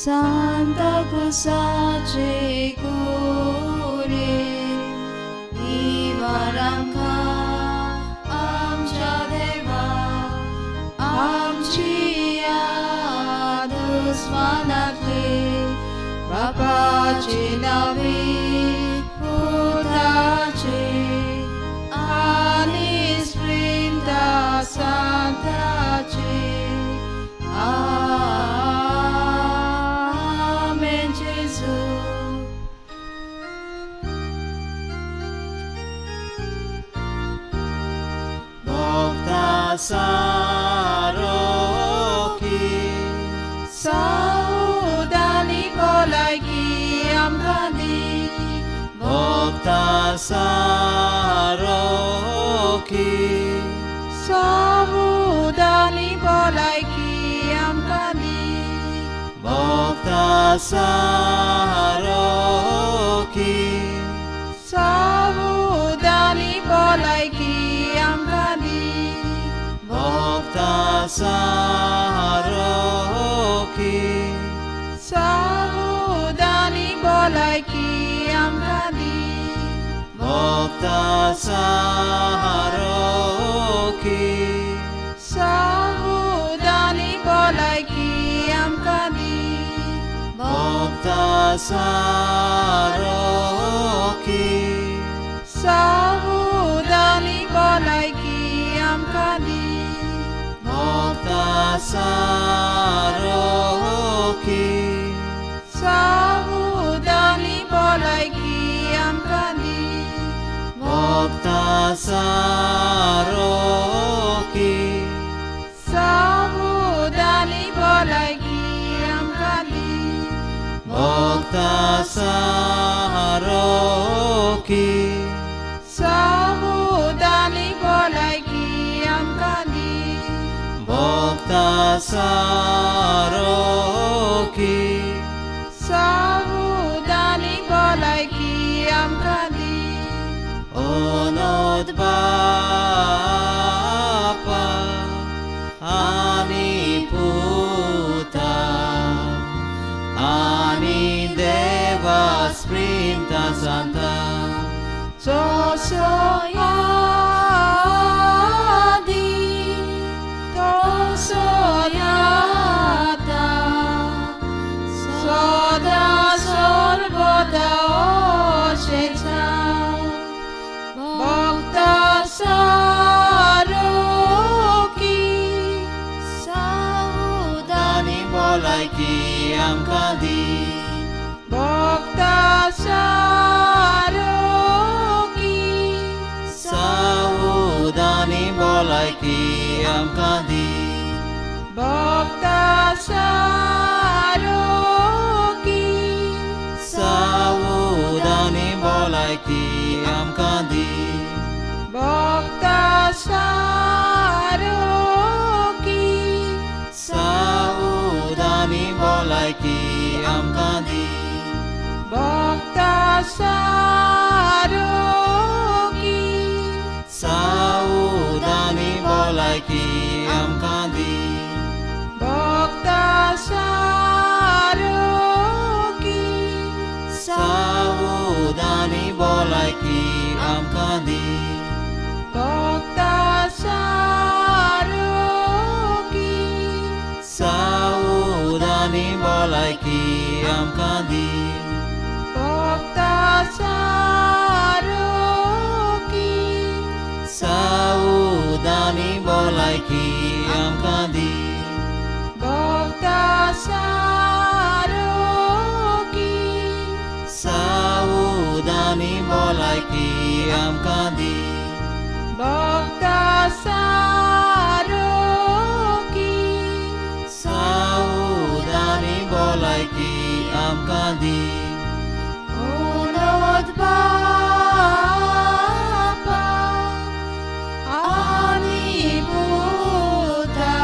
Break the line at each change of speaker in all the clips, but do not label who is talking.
सांताक्रुसाचे कुडीर निवार आमकां आमच्या देवा आमची दुस्मानांतली बापाचे नांवी पुताचे आनी इस्पिरिता सांताचे. आमेन. जेजू.
Bokta saroki
साउदानी बोलायकी आमकां दी.
Bokta saroki
साउदानी बोलायकी आमकां दी.
Bokta saroki
साउदानी बोलायकी आमकां दी.
Bokta saroki
साउदानी बोलायकी आमकां दी.
Bokta saroki
साउदानी बोलायकी आमकां दी.
Bokta saroki
साउदानी बोलायकी आमकां दी.
Bokta saroki
साउदानी बोलायकी आमकां दी.
Bokta saroki
साउदानी बोलायकी आमकां दी.
Bokta saroki
साउदानी बोलायकी आमकां दी.
Bokta saroki
साउदानी बोलायकी आमकां दी.
Onod Bapa ani Puta ani Deva Sprinta Santa
जसो आदी तसो आतां सदा सर्वदा अशें जावं. भक्ता सारोकी
Dani bolaiki amkadi
भक्ता सारोकी
Saudani bolaiki amkadi
भक्ता सारोकी
Saudani bolaiki amkadi
भक्ता सारोकी
Saudani bolaiki amkadi
भक्ता सारोकी
Saudani bolaiki amkadi
भक्ता सारोकी
Saudani bolaiki amkadi
भक्ता सारोकी
Saudani bolaiki amkadi
भक्ता सारोकी
Saudani bolaiki amkadi
भक्ता सारोकी
Saudani bolaiki amkadi
भक्ता सारोकी
Saudani bolaiki amkadi
Unod Bapa ani Puta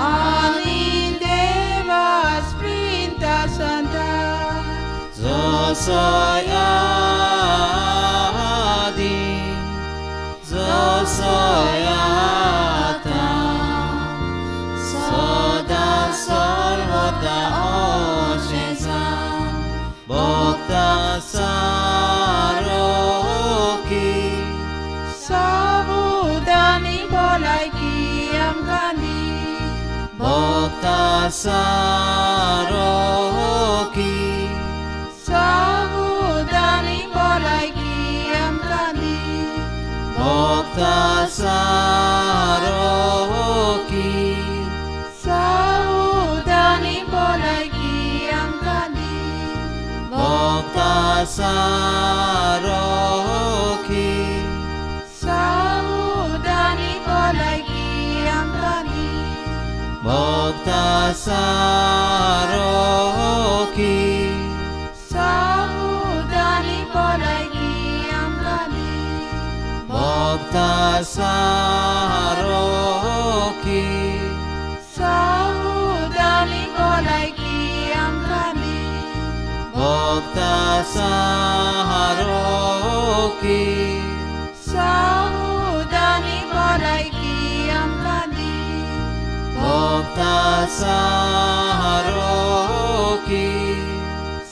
ani Deva Sprinta Santa
Zosai adi Zosai ata Soda sarvada. সারকি
সাবুদানি বলাই কি আমকাদি
বক্তা সারকি
সাবুদানি বলাই কি আমকাদি
বক্তা সারকি
সাবুদানি বলাই কি আমকাদি
বক্তা সারকি
সাবুদানি বলাই কি আমকাদি
বক্তা সারকি
সাবুদানি বলাই কি আমকাদি
বক্তা সারকি
সাবুদানি বলাই কি আমকাদি
বক্তা সারকি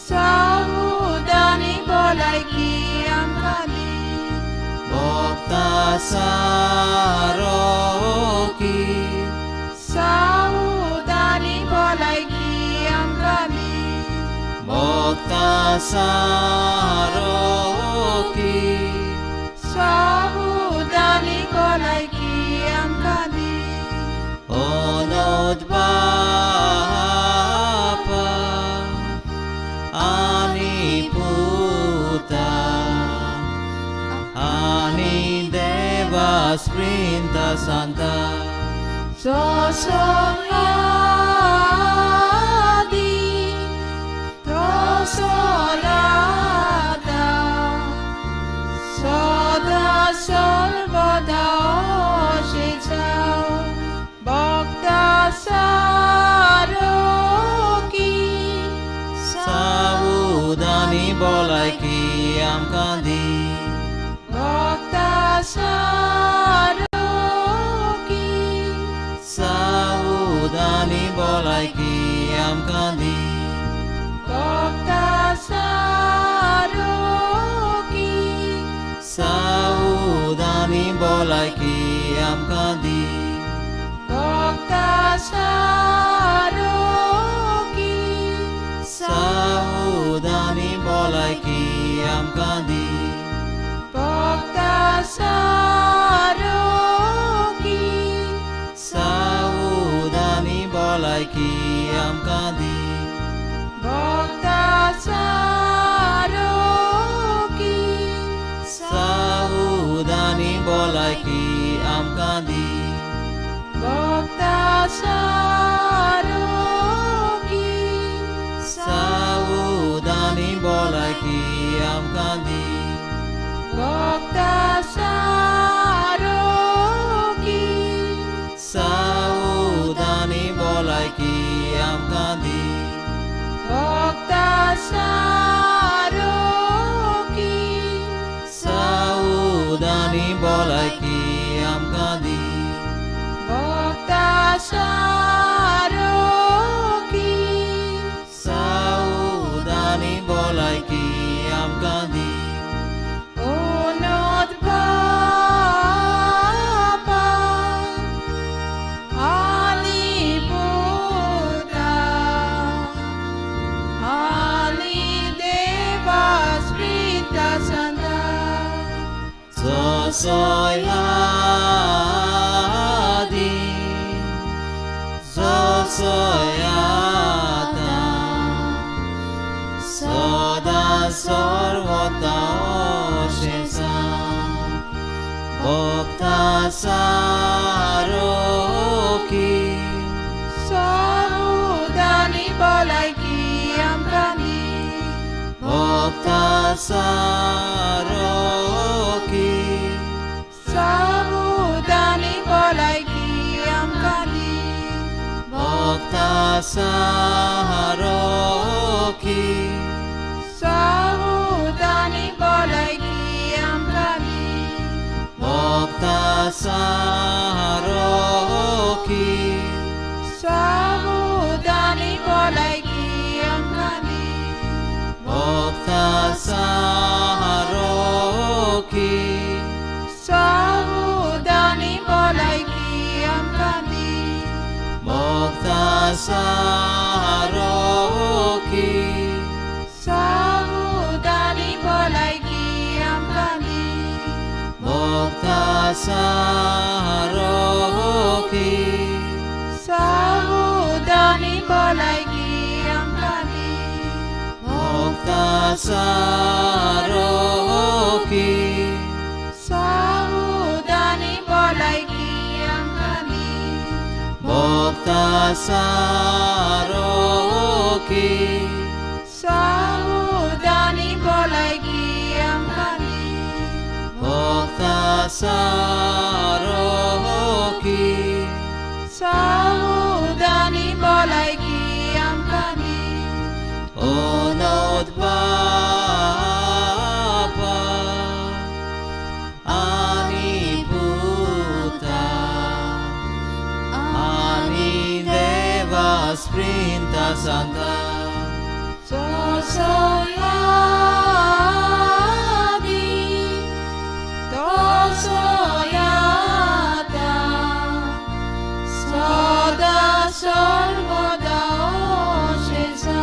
সাবুদানি বলাই কি আমকাদি
বক্তা সারকি
সাবুদানি বলাই কি আমকাদি
বক্তা সারকি
সাবুদানি বলাই কি আমকাদি
অনুদ বাপা আনি পুতা আনি দেবা স্প্রিন্তা সান্তা
সসলাদি তসলাদা সদা সর্বদা সে বক্তা সারকি
সাবুদানি বলাই কি আম কাঁদি
বক্তা সারকি
সাবুদানি বলাই কি আম কাঁদি
বক্তা সারকি
সাবুদানি বলাই কি আম কাঁদি
বক্তা সারকি
সাবুদানি বলাই কি আম কাঁদি
বক্তা সারকি
সাবুদানি বলাই কি আম কাঁদি
বক্তা সারকি
সাবুদানি বলাই কি আম কাঁদি
বক্তা সারকি
সাবুদানি বলাই কি আম কাঁদি
বক্তা সারকি
সাবুদানি বলাই কি আম কাঁদি
বক্তা সারকি
সাবুদানি বলাই কি আম কাঁদি
বক্তা সারকি
সাবুদানি বলাই কি আম কাঁদি
অনুদ বাপা আলি পুতা আলি দেবা স্মৃতা সন্দা
জসয়াদি জসয়াতা সদা সর্বদা শেষা বক্তা সারকি
সাবুদানি বলাই কি আমকানি
বক্তা সারকি
সাবুদানি বলাই কি আমকানি
বক্তা সারকি
সাবুদানি বলাই কি আমকানি
বক্তা সারকি
সাবুদানি বলাই কি আমকানি
বক্তা সারকি
সাবুদানি বলাই কি আমকানি
বক্তা सारोखी
सावधानी भलायकी आमकां दी
भोगता सारोखी
सावधानी भलायकी आमकां दी
भोगता सारोखी
सावधानी भलायकी आमकां दी
भोगता सारोखी
सावधानी भलायकी आमकां दी
भोगता सारोखी
सावधानी भलायकी आमकां दी
Onod Baba Ani Puta Ani Deva Sprinta Santa
Sosoyadi Tosoyata Soda Solvoda Oshesa.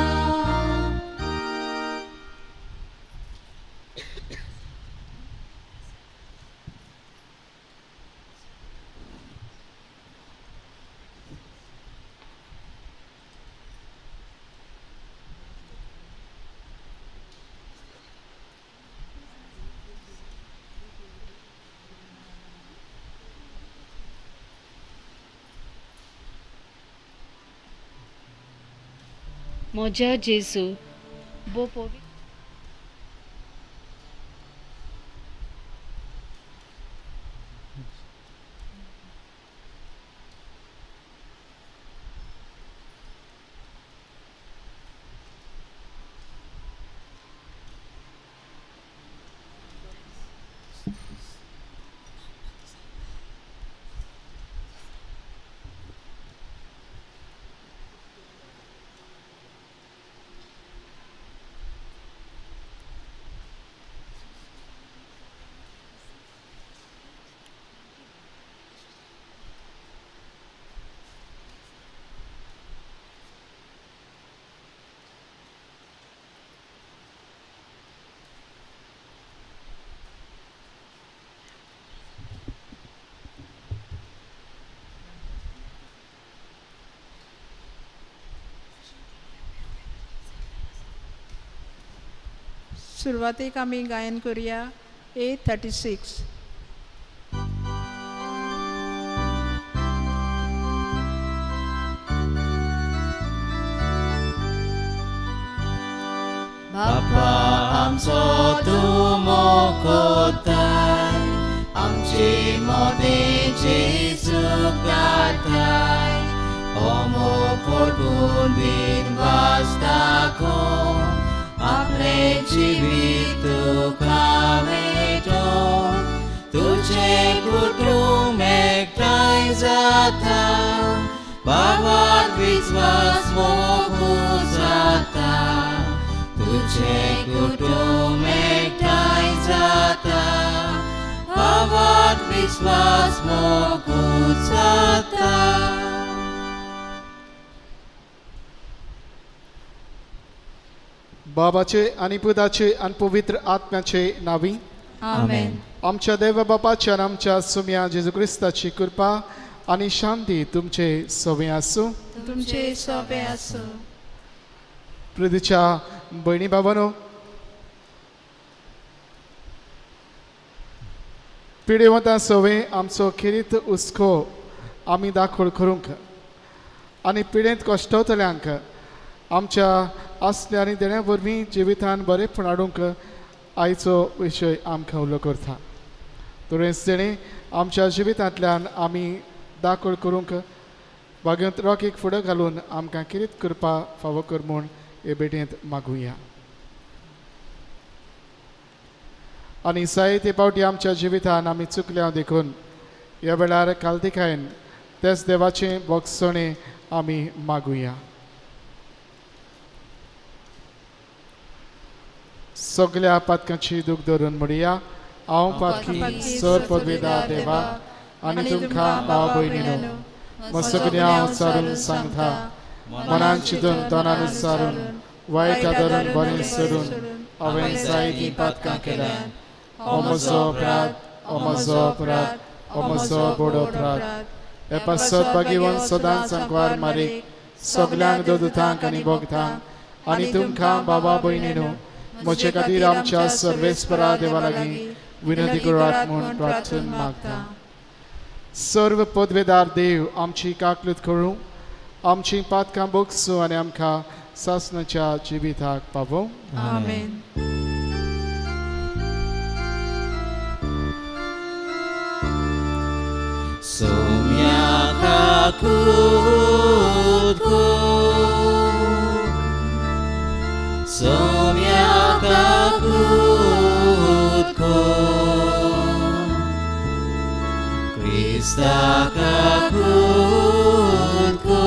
म्हज्या जेजू भोव पवित्र
सुरवातेक आमी गायन करुया 836.
बापा आमचो तूं मोकोताय आमची मोदीची चुकाताय अमोकोटून बीन वाचताको आपले जिवीत तुका मेटो तुझे कुटुंब एकठांय जाता बाबात विस्वास मोगू जाता तुझे कुटुंब एकठांय जाता बाबात विस्वास मोगू जाता.
बाबाचे आनी पुताचे आनी पवित्र आत्म्याचे नावी
आमेन.
आमच्या देव बापाच्या आनी आमच्या सुम्या जेजू क्रिस्ताची कृपा आनी शांती तुमचे सवे आसूं.
तुमचे सोबे आसूं.
प्रितीच्या भयणी बाबानो, पिडेवंता सवे आमचो खेरीत हुस्को आमी दाखोल करूंक आनी पिडेंत कश्टवतल्यांक आमच्या आसल्या आनी देण्या वरवीं जिवितान बरेपण हाडूंक आयचो विशय आमकां उलो करता. तुरेंच देणें आमच्या जिवितांतल्यान आमी दाखोल करूंक भाग्यंत रॉकीक फुडें घालून आमकां किरीत करपा फावो कर म्हूण हे भेटेंत मागुया. आनी जायते फावटी आमच्या जिवितान आमी चुकल्या देखून ह्या वेळार कालदिकायन तेच देवाचें बोगसणें आमी मागुया. सगल्या पातकांची दूख धरून म्हणया, हांव पातकी सर पदवेदा देवा आनी तुमकां भाव भयणीनो मसगण्या हांव चारून सांगता, मनान चिंतून तोंडान उच्चारून वायट आदरून बरें सोडून हांवें जायतीं पातकां केल्यात. हो म्हजो अपराध, हो म्हजो अपराध, हो म्हजो व्हड अपराध. हे पासत भाग्यवंत सदांच सांकवार मारीक सगल्यांक दोदुतांक आनी भोगतांक आनी तुमकां बाबा भयणीनू म्हजे खातीर आमच्या सर्वेस्परा देवा लागीं विनंती करात म्हूण प्रार्थना मागता. सर्व पदवेदार देव आमची काकलूत करूं, आमची पातकां बोगसूं आनी आमकां सासणाच्या जिविताक पावोवं.
आमेन.
Somyakakutko, Kristakakutko,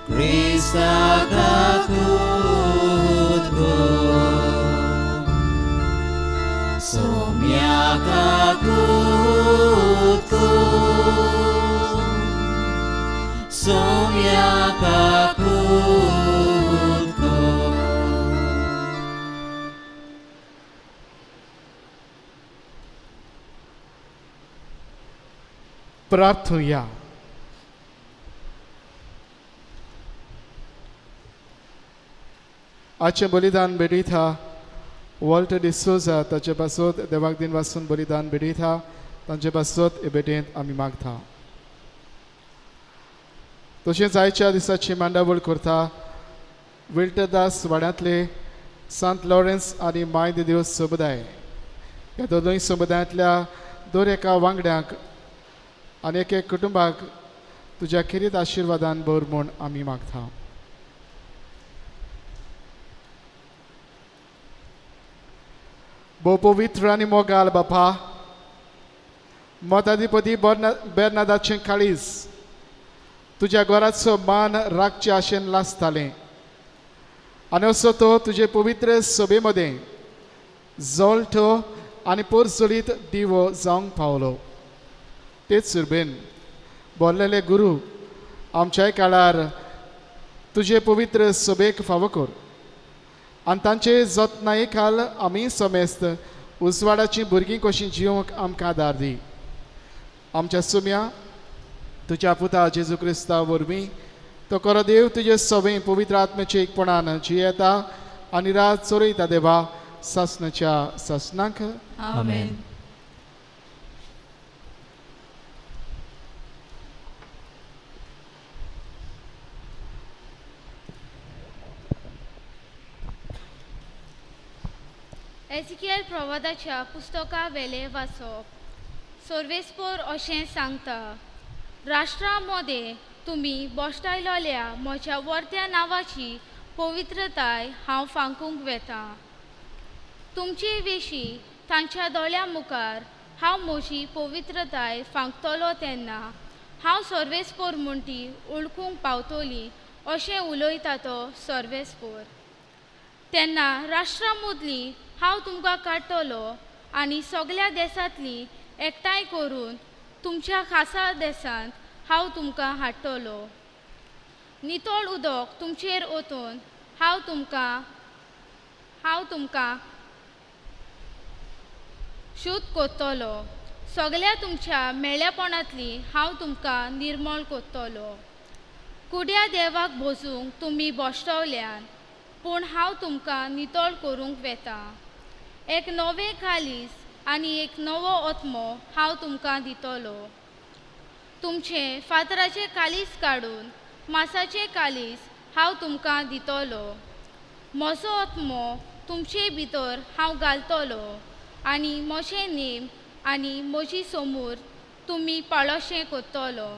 Kristakakutko, Somyakakutko, Somyakakutko.
प्रार्थुया. आजचें बलिदान भेटयता वॉल्टर डिसोजा ताचे पासत देवाक दिन वासून बलिदान भेटयता तांचे पासत हे भेटेंत आमी मागता. तशेंच आयच्या दिसाची मांडावळ करता विल्टदास वाड्यांतले सांत लॉरेन्स आनी माय दे देव समुदाय. ह्या दोनूय समुदायांतल्या दर एका वांगड्यांक आनी एक एक कुटुंबाक तुज्या खेरीत आशिर्वादान भर म्हूण आमी मागता. भोव पवित्र आनी मोगाल बापा, मताधिपती बेर्नादाचें काळीज तुज्या घराचो मान राखचे आशेन लासतालें आनी असो तो तुजे पवित्र सभे मदें जळटो आनी पोरजोलीत दिवो जावंक पावलो. तेच सुरबेन बोल्लेले गुरू आमच्याय काळार तुजे पवित्र सभेक फावो कर आनी तांचे जतनाये खाल आमी समेस्त उजवाडाचीं भुरगीं कशीं जिवंक आमकां आदार दी. आमच्या सुम्या तुज्या पुता जेजू क्रिस्ता वरवीं तो खरो देव तुजे सवें पवित्र आत्म्याचे एकपणान जियेता आनी रात चोरयता देवा सासणाच्या सासणाक.
आमेन.
एझिकियल प्रवादाच्या पुस्तका वेले वाचप. सर्वेस्पोर अशें सांगता, राष्ट्रां मदें तुमी बोश्टायलोल्या म्हज्या वर्त्या नांवाची पवित्रताय हांव फांकूंक वेता. तुमचे विशीं तांच्या दोळ्यां मुखार हांव म्हजी पवित्रताय फांकतलो तेन्ना हांव सर्वेस्पोर म्हूण ती वळखूंक पावतली अशें उलयता तो सर्वेस्पोर. तेन्ना राष्ट्रां मदलीं हांव तुमकां काडटलो आनी सगल्या देसांतलीं एकठांय करून तुमच्या खासा देसांत हांव तुमकां हाडटलो. नितळ उदक तुमचेर ओतून हांव तुमकां शुद्ध करतलो. सगल्या तुमच्या मेळ्यापणांतली हांव तुमकां निर्मळ करतलो. कुड्या देवाक भोजूंक तुमी बोश्टवल्यान, पूण हांव तुमकां नितळ करूंक वेता. एक नवें कालीस आनी एक नवो आत्मो हांव तुमकां दितलो. तुमचें फातराचें कालीस काडून मासाचें कालीस हांव तुमकां दितलो. म्हजो आत्मो तुमचे भितर हांव घालतलो आनी म्हजें नेम आनी म्हजी समूर तुमी पाळोशें करतलो.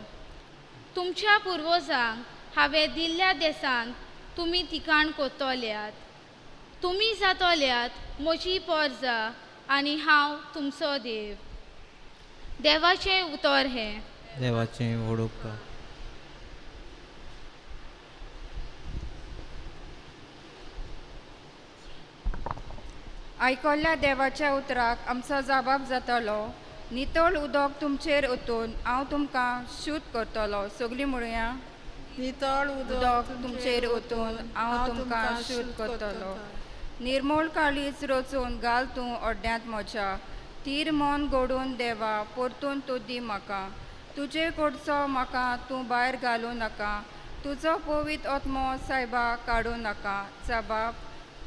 तुमच्या पुर्वजांक हांवें दिल्ल्या देसांत तुमी ठिकाण करतल्यात. तुमी जातल्यात म्हजी पोरजा आनी हांव तुमचो देव. देवाचें उतर हें.
देवाचें व्हड उपकार.
आयकल्ल्या देवाच्या उतराक आमचो जबाब जातलो. नितळ उदक तुमचेर ओतून हांव तुमकां शुद्ध करतलो. सगळीं म्हणुया,
नितळ
उदक तुमचेर ओतून हांव तुमकां शुद्ध करतलो. निर्मोळ काळीज रचून घाल तूं अड्ड्यांत म्हज्या, तीर मन घडून देवा परतून तूं दी म्हाका. तुजे कडचो म्हाका तूं भायर घालूं नाका, तुजो पवित्र आत्मो सायबा काडूं नाका. जबाब,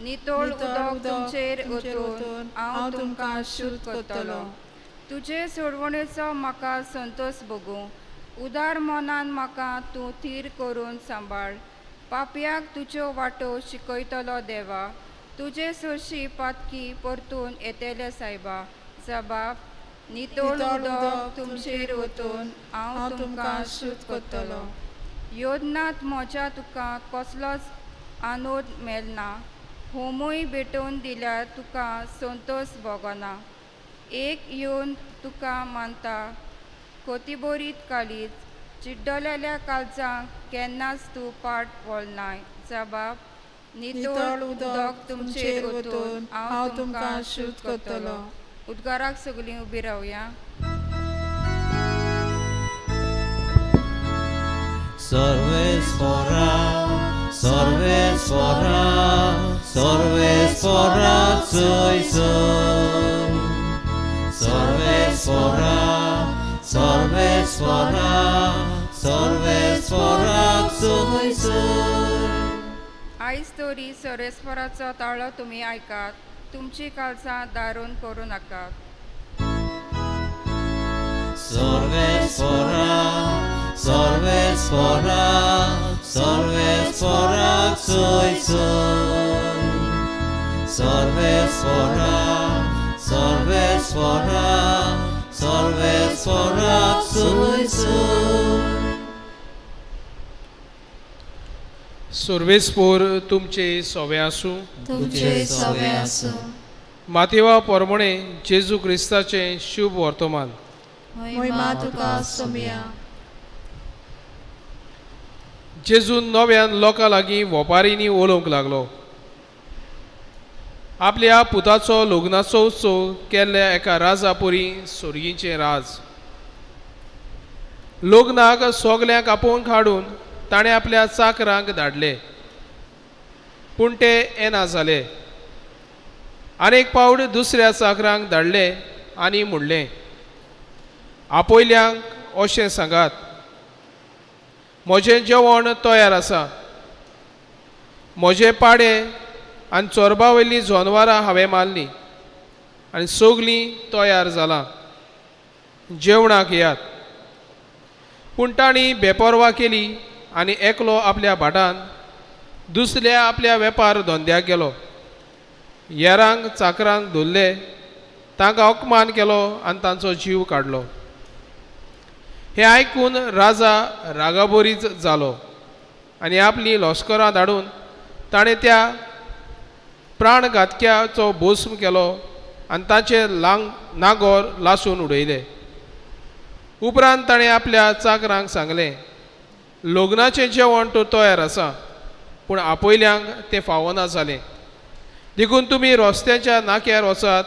नितळ उदक तुमचेर ओतून हांव तुमकां शुद्ध करतलो. तुजे सोडवणेचो म्हाका संतोष भोगूं, उदार मनान म्हाका तूं थीर करून सांबाळ. पापयाक तुज्यो वाटो शिकयतलो देवा, तुजे सरशी पातकी परतून येतले सायबा. जबाब, नितळ उदक तुमचेर ओतून हांव तुमकां शुद्ध करतलो. योदनांत म्हज्या तुका कसलोच आनोद मेळना, होमूय भेटोवन दिल्यार तुका संतोष भोगना. एक येवन तुका मानता कोतिबोरीत काळीज, चिड्डलेल्या काळजांक केन्नाच तूं पाट वळनाय. जबाब, नितळ उदक तुमचेर ओतून हांव तुमकां शुद्ध करतलो. उद्गाराक सगळीं उबी रावया.
Sarvesvara, Sarvesvara, Sarvesvara Tsoy-Tsoy. Sarvesvara, Sarvesvara, Sarvesvara Tsoy-Tsoy.
आयज तरी सर्वेस्वराचो ताळो तुमी आयकात, तुमची काळजां दारून करूं नाकात.
Sarvesvara, Sarvesvara, Sarvesvara Tsoy-Tsoy. Sarvesvara, Sarvesvara, Sarvesvara Tsoy-Tsoy.
सर्वेस्पोर तुमचे सोवे आसूं.
तुमचे सवे आसूं.
मातेवा पोरमणे जेजू क्रिस्ताचें शुभ वर्तमान.
महिमा तुका सोमया.
जेजून नव्यान लोकां लागीं वोपारींनी उलोवंक लागलो. आपल्या पुताचो लग्नाचो उत्सव केल्ल्या एका राजा पुरी सोर्गीचें राज. लग्नाक सगल्यांक आपोवन हाडून ताणें आपल्या चाकरांक धाडले, पूण ते येना जाले. आनी एक पावट दुसऱ्या चाकरांक धाडले आनी म्हणलें, आपयल्यांक अशें सांगात, म्हजें जेवण तयार आसा, म्हजे पाडे आनी चोरबा वयलीं जनवरां हांवें मारलीं आनी सगलीं तयार जालां, जेवणाक येयात. पूण तांणी बेपर्वा केली आनी एकलो आपल्या भाटान, दुसऱ्या आपल्या वेपार धंद्याक गेलो. येरांक चाकरांक धरले, तांकां अपमान केलो आनी तांचो जीव काडलो. हें आयकून राजा रागाबोरीच जालो आनी आपलीं लश्करां धाडून ताणें त्या प्राणघातक्याचो भस्म केलो आनी ताचें नागोर लासून उडयले. उपरांत ताणें आपल्या चाकरांक सांगलें, लग्नाचें जेवण तर तयार आसा, पूण आपयल्यांक तें फावना जालें. देखून तुमी रस्त्याच्या नाक्यार वचात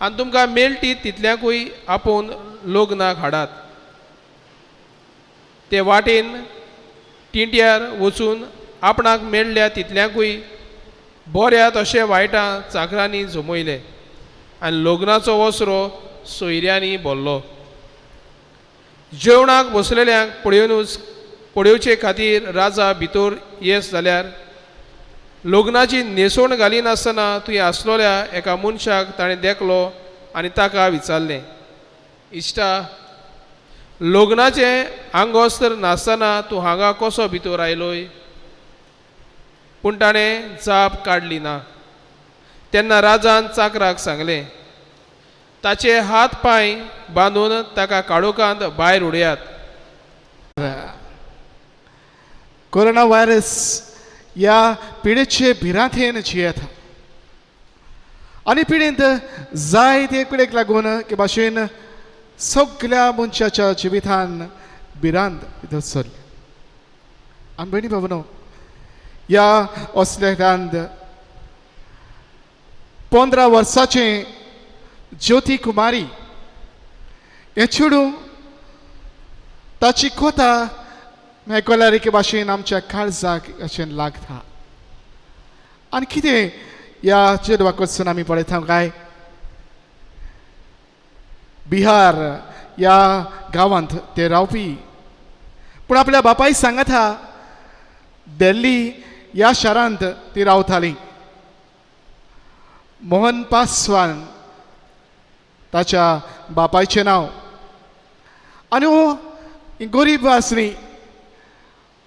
आनी तुमकां मेळटी तितल्यांकूय आपोवन लग्नाक हाडात. ते वाटेन टिंट्यार वचून आपणाक मेळ्ळ्या तितल्यांकूय बऱ्या तशें वायटां चाकरांनी जमयले आनी लग्नाचो वसरो सोयऱ्यांनी भरलो. जेवणाक बसलेल्यांक पळोवचे खातीर राजा भितर येस जाल्यार लग्नाची न्हेसवण घालिनासतना तुवें आसलोल्या एका मनशाक ताणें देखलो आनी ताका विचारलें, इश्टा, लग्नाचें आंगवस्त्र नासतना तूं हांगा कसो भितर आयलोय? पूण ताणें जाप काडली ना. तेन्ना राजान चाकराक सांगलें, ताचे हात पांय बांदून ताका काळोखांत भायर उडयात.
कोरोना व्हायरस ह्या पिडेचे भिरांतेन जियेता आनी पिडेंत जायते पिडेक लागून के भाशेन सगल्या मनशाच्या जिवितान भिरांत भितर सरली. आनी भयणी बाबनो, ह्या असल्या 15 वर्साचें ज्योती कुमारी हें चेडूं ताची कोता आयकल्यार एके भाशेन आमच्या काळजाक अशें लागता. आनी कितें ह्या चेडवा कडसून आमी पळयता काय, बिहार ह्या गांवांत ते रावपी, पूण आपल्या बापाय सांगता दिल्ली ह्या शारांत ती रावताली. मोहन पासवान ताच्या बापायचें नांव. आनी हो गरीब आसली.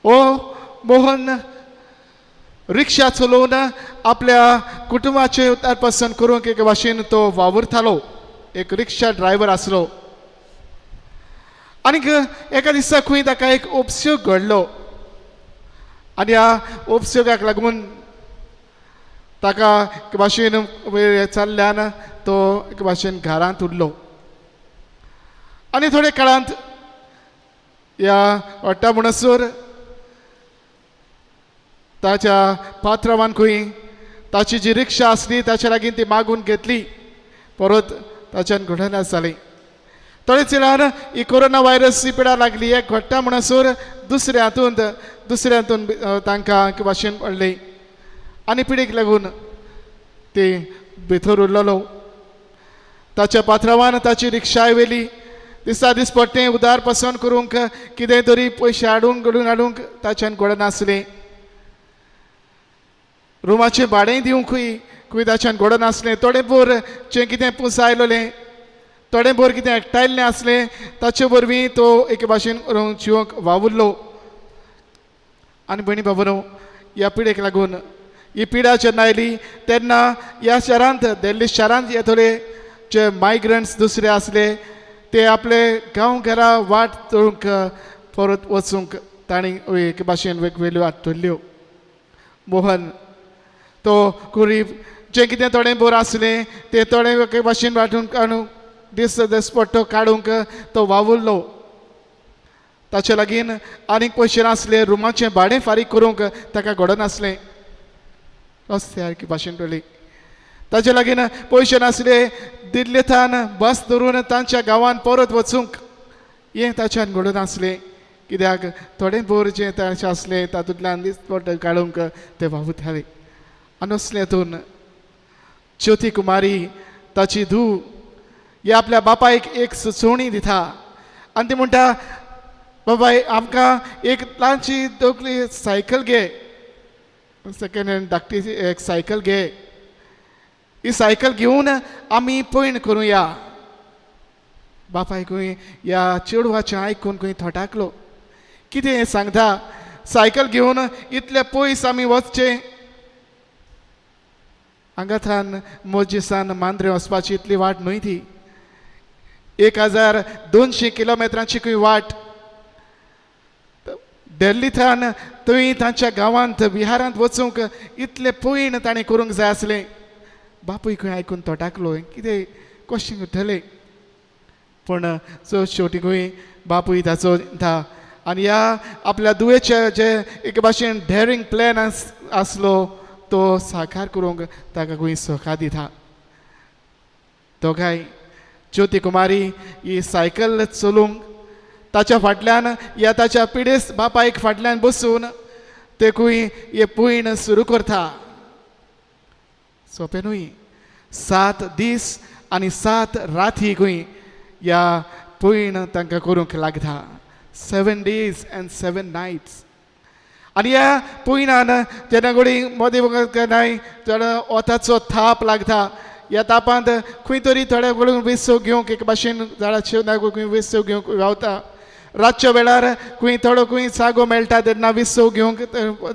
हो मोहन रिक्षा चलोवन आपल्या कुटुंबाचें उतारपसन करूंक एके भाशेन तो वावुरतालो. एक रिक्षा ड्रायव्हर आसलो. आनीक एका दिसा खंय ताका एक उपसोग घडलो आनी ह्या उपसोगाक लागून ताका एके भाशेन वयर चल्ल्यान तो एके भाशेन घरांत उरलो. आनी थोड्या काळांत ह्या वाडटा म्हणसर ताच्या पात्रावान खंय ताची जी रिक्षा आसली ताच्या लागीं ती मागून घेतली. परत ताच्यान घडना जाली. थोडेच वेळान ही कोरोना व्हायरस ही पिडा लागली. एक घडटा म्हणसर दुसऱ्या हातूंत दुसऱ्या हातून तांकां एके भाशेन पडली आनी पिडीक लागून ती भितर उरलेलो. ताच्या पात्रावान ताची रिक्षाय व्हेली. दिसा दीस पडटें उदार पसंत करूंक कितें तरी पयशे हाडूंक घडून हाडूंक ताच्यान घडनासलें. रुमाचें भाडें दिवंकूय खंय ताच्यान घडनासलें. थोडें भोर जें कितें पुंसायलोलें, थोडें भोर कितें एकठांयल्लें आसलें ताचे वरवीं तो एके भाशेन जिवंक वावुरलो. आनी भयणी बाबा, ह्या पिडेक लागून ही पिडा जेन्ना आयली तेन्ना ह्या शारांत दिल्ली शारांत हे थोडे जे मायग्रंट्स दुसरे आसले ते आपले गांव घरा वाट चोरूंक परत वचूंक तांणी एके भाशेन वेगवेगळ्यो वाट धरल्यो. मोहन तो गरीब जें कितें थोडें बोर आसलें तें थोडें एके भाशेन वांटून काडूंक दीस दिसपट्टो काडूंक तो वावुरलो. ताचे लागीं आनीक पयशे नासले. रुमाचें भाडें फारीक करूंक ताका घडनासलें. रस्त्यार एके भाशेन पडली. ताचे लागीं पयशे नासले. दिल्लींतल्यान बस धरून तांच्या गांवांत परत वचूंक हें ताच्यान घडनासलें. कित्याक थोडें बोर जें ताचें आसलें तातूंतल्यान दिसपट्टो काडूंक ते वावुरताले. आनी असले हातून ज्योती कुमारी ताची धूव ही आपल्या बापायक एक सुचोवणी दिता आनी ती म्हणटा, बाबाय आमकां एक ल्हानशी दोगली सायकल घे, सेकेंड हँड धाकटी एक सायकल घे, ही सायकल घेवन आमी पयण करुया. बापायकूय ह्या चेडवाचें आयकून खंय थटाकलो. कितें हें सांगता, सायकल घेवन इतले पयस आमी वचचें, हांगाथान मोजेसान मांद्रे वचपाची इतली वाट न्हय ती, 1200 किलोमिटरांची खंय वाट. दिल्लींतल्यान थंय तांच्या गांवांत बिहारांत वचूंक इतलें पयण ताणें करूंक जाय आसलें. बापूय खंय आयकून तोटाकलो, कितें कशें उरतलें. पूण सो शेवटी खंय बापूय ताचो धा आनी ह्या आपल्या दुयेचे जे एके भाशेन डेरींग प्लॅन आसलो तो साकार करूंक ताका खंय सखा दिता. दोगांय ज्योती कुमारी ही सायकल चलोवंक ताच्या फाटल्यान या ताच्या पिडेस्त बापायक फाटल्यान बसून ते खंय हे पयण सुरू करता. सोंपें न्हय, 7 दीस आनी 7 राती खंय ह्या पयण तांकां करूंक लागता. 7 days and 7 nights. आनी ह्या पयणान जेन्ना घोडी मदीं केन्नाय तेन्ना वताचो थाप लागता. ह्या तापांत खंय तरी थोड्या कडेन विसव घेवंक एक भाशेन झाडाचेर खंय विसव घेवंक रावता. रातच्या वेळार खंय थोडो खंय जागो मेळटा तेन्ना विसव घेवंक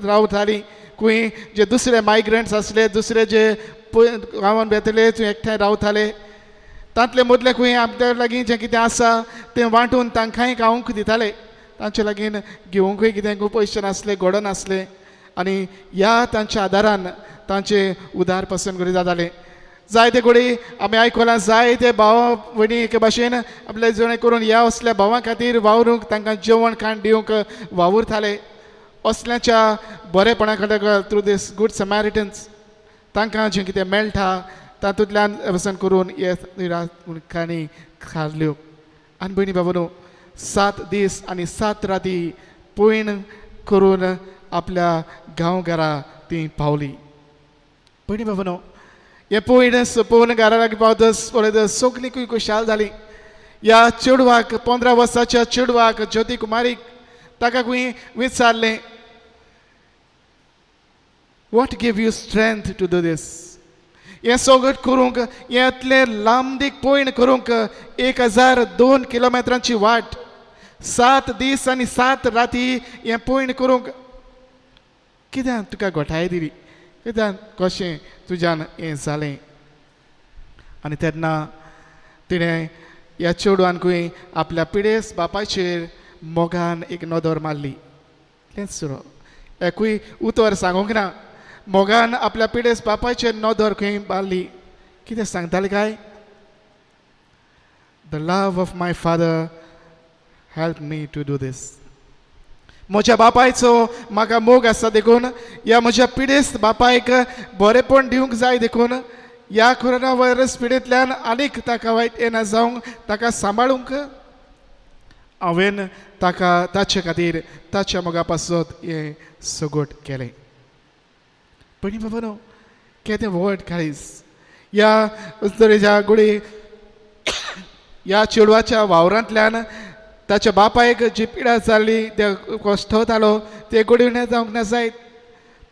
रावतालीं. खंय जे दुसरे मायग्रंट्स आसले, दुसरे जे गांवान बेतले थंय एकठांय रावताले, तांतले मदले खंय आमच्या लागीं जें कितें आसा तें वांटून तांकांय खावंक दिताले. तांचे लागीं घेवंकूय कितें पयशे नासले, घोडो नासले. आनी ह्या तांच्या आदारान तांचे उदार पसंत करी जाताले. जायते घोडी आमी आयकलां, जायते भाव भयणी एके भाशेन आपले जेणे करून ह्या असल्या भावां खातीर वावरूंक तांकां जेवण खाण दिवंक वावुरताले. असल्याच्या बरेपणा खातीर थ्रू दीस गूड समारिटन्स तांकां जें कितें मेळटा तातूंतल्यान वसन करून हे काणी खारल्यो. आनी भयणी बाबानो, 7 दीस आनी 7 राती पयण करून आपल्या गांवघरा ती पावली. भयणी बाबानो, हे पयण सोंपोवन घरा लागीं पावतच पळयत सगळीं खूंय खुशाल जाली. ह्या चेडवाक, 15 वर्साच्या चेडवाक ज्योती कुमारीक ताका खूंय विचारलें, what give you strength to do this? हें सगळें करूंक, हें इतलें लांबदीक पयण करूंक, 1002 किलोमिटरांची वाट, 7 दीस आनी 7 राती हें पयण करूंक कित्याक तुका गोठाय दिली, कित्याक कशें तुज्यान हें जालें? आनी तेन्ना तिणें ह्या चेडवानकूय आपल्या पिडेस्त बापायचेर मोगान एक नदर मारली. तेंच सुरो एकूय उतर सांगूंक ना, मोगान आपल्या पिडेस्त बापायचेर नदर खंय मारली. कितें सांगताले काय? The love of my father help me to do this. म्हज्या बापायचो म्हाका मोग आसा देखून, ह्या म्हज्या पिडेस्त बापायक बरेपण दिवंक जाय देखून, ह्या कोरोना व्हायरस पिडेंतल्यान आनीक ताका वायट येना जावंक ताका सांबाळूंक हांवें ताका ताचे खातीर ताच्या मोगा पासत हें सगट केलें. पयलीं बाबा न्हू, केदें व्हड काळीज ह्या तरेच्या गुडी ह्या चेडवाच्या वावरांतल्यान ताच्या बापायक जी पिडा जाल्ली, ते कश्टवतालो, ते गोडीणे जावंक ना जायत,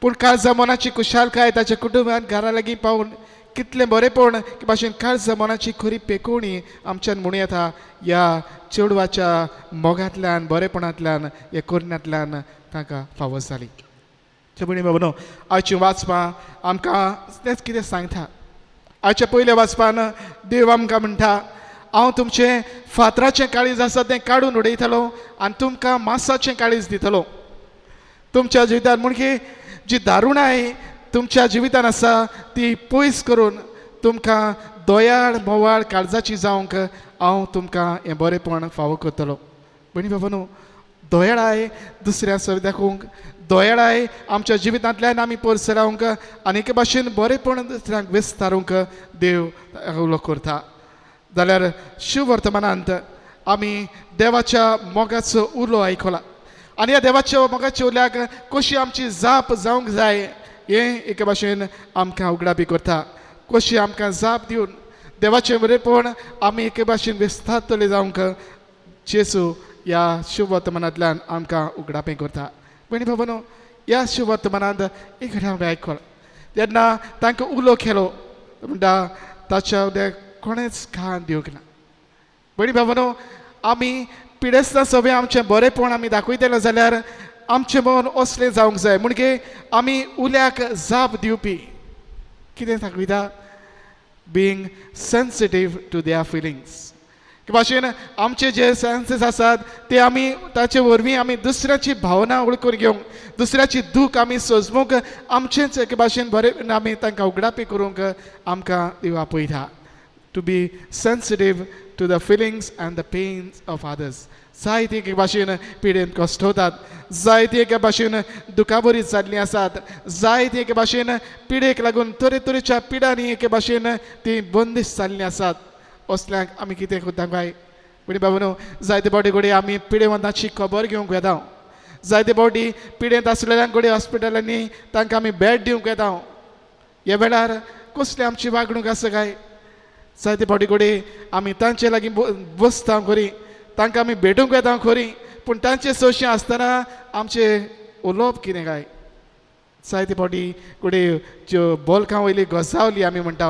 पूण काळजा मनाची खुशालकाय ताच्या कुटुंबान घरा लागीं पावून कितलें बरेंपण की भाशेन काळजा मनाची खरी पेकोवणी आमच्यान म्हणूं येता ह्या चेडवाच्या मोगांतल्यान, बरेपणांतल्यान, ह्या करण्यांतल्यान तांकां फावो जाली. भयणी बाबा, आयची वाचपां आमकां तेंच कितें सांगता. आयच्या पयल्या वाचपान देव आमकां म्हणटा, हांव तुमचें फातराचें काळीज आसा तें काडून उडयतलो आनी तुमकां मासाचें काळीज दितलो. तुमच्या जिवितान म्हणजे जी दारुणाय तुमच्या जिवितान आसा ती पयस करून तुमकां दयाळ मोवाळ काळजाची जावंक हांव तुमकां हें बरेंपण फावो करतलो. भयणी बाबा न्हू, दयाळाय दुसऱ्या सर दाखोवंक, दयाळाय आमच्या जिवितांतल्यान आमी परसरावंक आनी एके भाशेन बरेंपण दुसऱ्यांक विस्तारूंक देव उलो करता. जाल्यार शिववर्तमानांत आमी देवाच्या मोगाचो उलो आयकला आनी ह्या देवाच्या मोगाच्या उल्याक कशी आमची जाप जावंक जाय हें एके भाशेन आमकां उगडापी करता. कशी आमकां जाप दिवन देवाचें बरेंपण आमी एके भाशेन विस्तारतले जावंक जेजू ह्या शिववर्तमानांतल्यान आमकां उगडापें करता. भयणी बाबा न्हू, ह्या शिववर्तमानांत एक घड्या हांवें आयकलां तेन्ना तांकां उलो केलो म्हणटा ताच्या उद्याक कोणेंच कान दिवंक ना. भयणी बाबा न्हू, आमी पिडेस्तां सगळें आमचें बरेंपण आमी दाखयतले जाल्यार आमचें मन असलें जावंक जाय म्हणजे आमी उल्याक जाप दिवपी. कितें दाखयता? Being sensitive to their feelings. की भाशेन आमचे जे सेन्सीस आसात ते आमी ताचे वरवीं आमी दुसऱ्याची भावना वळखून घेवंक, दुसऱ्याची दूख आमी सोजमूंक, आमचेंच एके भाशेन बरें आमी तांकां उगडापी करूंक आमकां देव आपयता. To be sensitive to the feelings and the pains of others. जायती एके भाशेन पिडेन कश्टवतात, जायती एके भाशेन दुखाबरीत जाल्लीं आसात, जायती एके भाशेन पिडेक लागून तरेतरेच्या पिडांनी एके भाशेन ती बंदिश जाल्लीं आसात. असल्यांक आमी कितें करता काय? पूण बाबा न्हू, जायते फावटी घडये आमी पिडेवंताची खबर घेवंक वेता, जायते फावटी पिडेंत आसलेल्यांक घडये हॉस्पिटलांनी तांकां आमी बेड दिवंक वेता. ह्या वेळार कसली आमची वागणूक आसा काय? जायते फावटी घडये आमी तांचे लागीं बसता खरी, तांकां आमी भेटूंक वेता खरी, पूण तांचे सोंशे आसतना आमचें उलोवप कितें काय? जायते फावटी घडये ज्यो बोलकां वयली गजावली आमी म्हणटा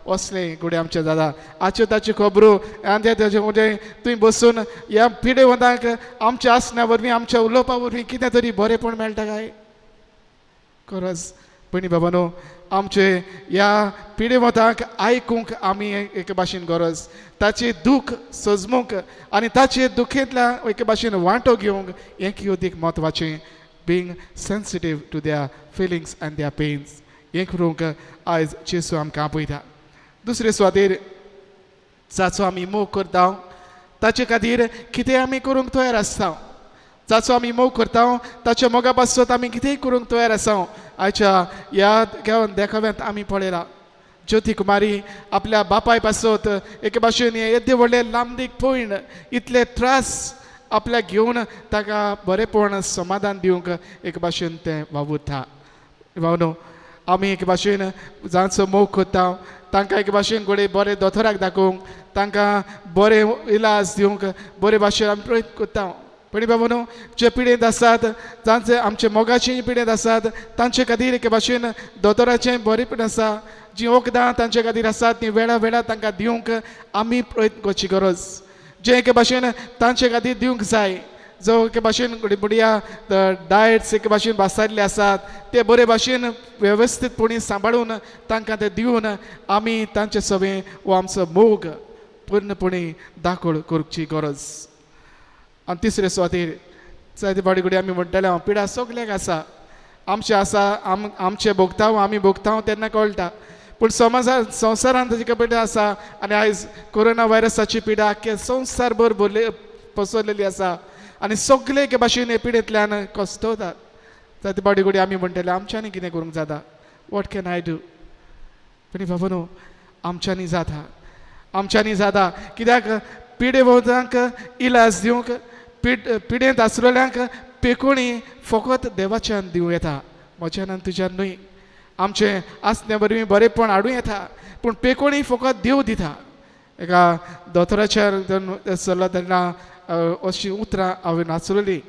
असलें घडये आमचें दादा आच्यो ताच्यो खबरो आनी ताचे म्हणजे तुवें बसून ह्या पिडेवंतांक आमच्या आसण्या वरवीं आमच्या उलोवपा वरवीं कितें तरी बरेंपण मेळटा काय? खरंच भयणी बाबा न्हू, आमचे ह्या पिडेवंतांक आयकूंक आमी एके भाशेन गरज, ताचें दूख सजमूंक आनी ताचे दुखेंतल्यान एके भाशेन वांटो घेवंक हें कितें म्हत्वाचें. Being sensitive to their feelings and their pains हें करूंक आयज जेजू आमकां आपयता. दुसरे सुवातेर जाचो आमी मोग करता ताचे खातीर कितें आमी करूंक तयार आसता, जाचो आमी मोग करता ताच्या मोगा पासत आमी कितेंय करूंक तयार आसा. आयच्या ह्या देखाव्यांत आमी पळयला ज्योती कुमारी आपल्या बापाय पासत एके भाशेन येदे व्हडले लांबदीक पयण इतले त्रास आपल्याक घेवन ताका बरेपण समाधान दिवंक एक भाशेन तें वावुरता. भावनो आमी एक भाशेन जांचो मोग करता तांकां एक भाशेन घडये बरें दोतोराक दाखोवंक तांकां बरें इलाज दिवंक बरे भाशेन आमी प्रयत्न करता. पण बाबा न्हू जे पिडेंत आसात जांचे आमचे मोगाचे पिडेंत आसात तांचे खातीर एके भाशेन दोतोराचें बरेपण आसा, जीं वखदां तांचे खातीर आसात तीं वेळा वेळार तांकां दिवंक आमी प्रयत्न करची गरज. जें एके भाशेन तांचे खातीर दिवंक जाय, जो एके भाशेन बुडया डायट्स एके भाशेन भासायल्ले आसात ते बरे भाशेन वेवस्थीतपणी सांबाळून तांकां ते दिवन आमी तांचे सवें वो आमचो मोग पूर्णपणी दाखोळ करची गरज. आनी तिसरे सुवातेर जायते फावटी घडये आमी म्हणटाले हांव पिडा सगल्याक आसा, आमचें आसा, आमचें भोगता आमी भोगता तेन्ना कळटा, पूण समाजान संवसारांत ताची पिडा आसा आनी आयज कोरोना व्हायरसाची पिडा आख्खे संवसारभर भरले पसरलेली आसा आनी सगळे एके भाशेन हे पिडेंतल्यान कश्टवतात. जायते फावटी घडये आमी म्हणटाले आमच्यांनी कितें करूंक जाता, what can I do. पूण बाबा न्हू आमच्यांनी जाता, आमच्यांनी जाता. कित्याक पिडेवंतांक इलाज दिवंक पिडेंत आसलेल्यांक पेकोणी फकत देवाच्यान दिवं येता, म्हज्यान आनी तुज्यान न्हय. आमचें आसण्या वरवीं बरेंपण हाडूं येता पूण पेकोणी फकत देव दिता. एका दोतोराच्या चल्ला तेन्ना अशीं उतरां हांवें नाचलेलीं,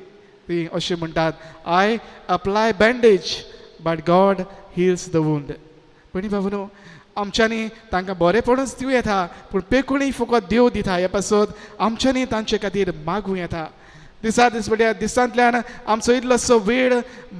तीं अशें म्हणटात, I apply bandage but God heals the wound. पण बाबा न्हू आमच्यांनी तांकां बरेंपणूच दिवं येता पूण पेकोणी फकत देव दिता. ह्या पासत आमच्यांनी तांचे खातीर मागूं येता. दिसा दीस म्हळ्यार दिसांतल्यान आमचो इल्लोसो वेळ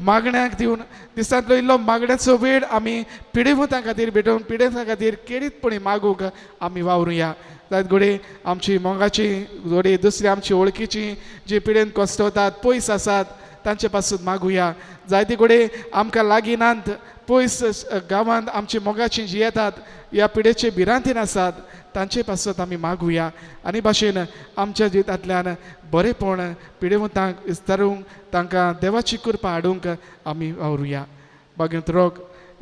मागण्याक दिवन दिसांतलो इल्लो मागण्याचो वेळ आमी पिडेवंतां खातीर भेटोवन पिडेवंतां खातीर केळीतपणी मागूंक आमी वावरुया. जायत घडये आमची मोगाची घडये दुसरी आमची वळखीची जी पिडेन कश्टवतात पयस आसात तांचे पासून मागुया. जायते घडये आमकां लागीं नात पयस गांवांत आमची मोगाची जी येतात ह्या पिडेचे भिरांतीन आसात तांचे पासत आमी मागुया आनी भाशेन आमच्या जिवितांतल्यान बरेंपण पिडेवंतांक विस्तारूंक तांकां देवाची कृपा हाडूंक आमी वावरुया. बागेंत रोग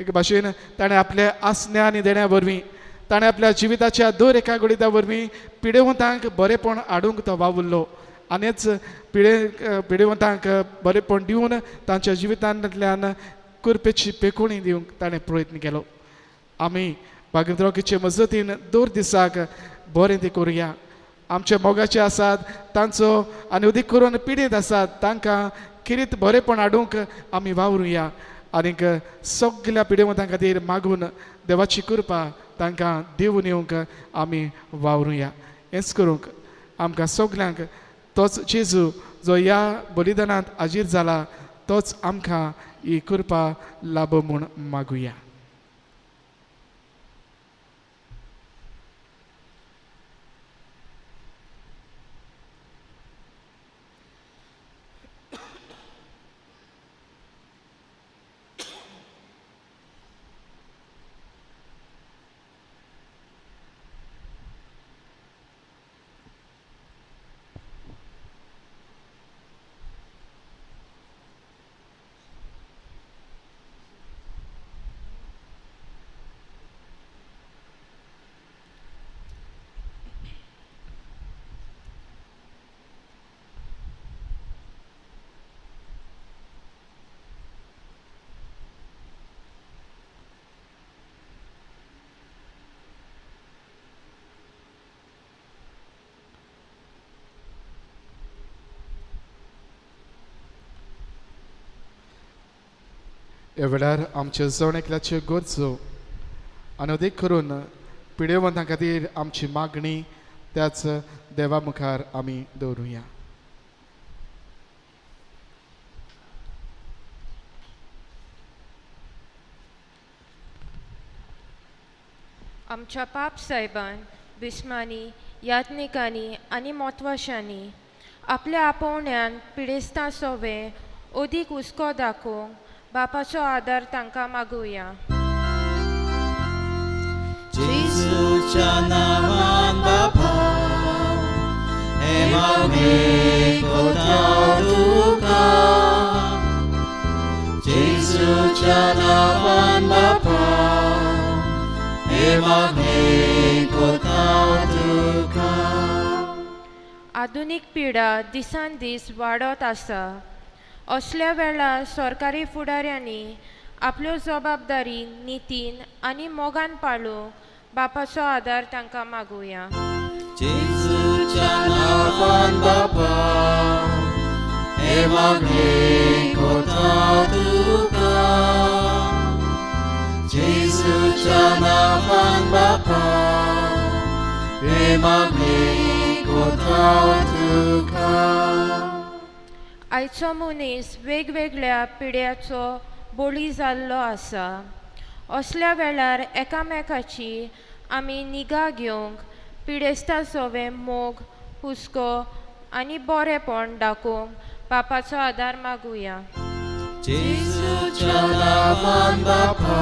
एक भाशेन ताणें आपल्या आसण्या आनी देण्या वरवीं ताणें आपल्या जिविताच्या दर एका गणिता वरवीं पिडेवंतांक बरेंपण हाडूंक तो वावुरलो आनीच पिडेवंतांक बरेंपण दिवन तांच्या जिवितांतल्यान कृपेची पेकोणी दिवंक ताणें प्रयत्न केलो. आमी बागेंत मजतीन दर दिसाक बरें तें करुया. आमचे मोगाचे आसात तांचो आनी अदीक करून पिडेंत आसात तांकां किरीत बरेंपण हाडूंक आमी वावरुया आनीक सगल्या पिडेवंतां खातीर मागून देवाची कृपा तांकां दिवन येवंक आमी वावरुया. हेंच करूंक आमकां सगल्यांक तोच जेजू जो ह्या बलिदानांत हाजीर जाला तोच आमकां ही कृपा लाभ म्हूण मागुया. ह्या वेळार आमच्या जण एकल्याच्यो गरजो आनी अदीक करून पिडेवंतां खातीर आमची मागणी त्याच देवा मुखार आमी दवरुया.
आमच्या पाप साहेबान बिस्मांनी यात्निकांनी आनी मोतवाशांनी आपल्या आपोवण्यान पिडेस्तां सोवे अदीक हुस्को दाखोवंक बापाचो आदार तांकां मागुया.
जेजूच्या नांवान बापा हे मागणें करता तुका, जेजूच्या नांवान बापा हे मागणें कोता तुका.
आधुनीक पिडा दिसान दीस वाडत आसा. असल्या वेळार सरकारी फुडाऱ्यांनी आपल्यो जबाबदारी नितीन आनी मोगान पाळूंक बापाचो आदार तांकां मागुया.
जेजूच्या नांवान बापा हे मागणें कोता तुका. जेजूच्या नांवान बापा हे मागणें कोता तुका.
आयचो मनीस वेगवेगळ्या पिड्याचो बळी जाल्लो आसा. असल्या वेळार एकामेकाची आमी निगा घेवंक पिडेस्ता सोवे मोग, हुस्को आनी बरेपण दाखोवंक बापाचो आदार मागुया.
जेजूच्या नांवान बापा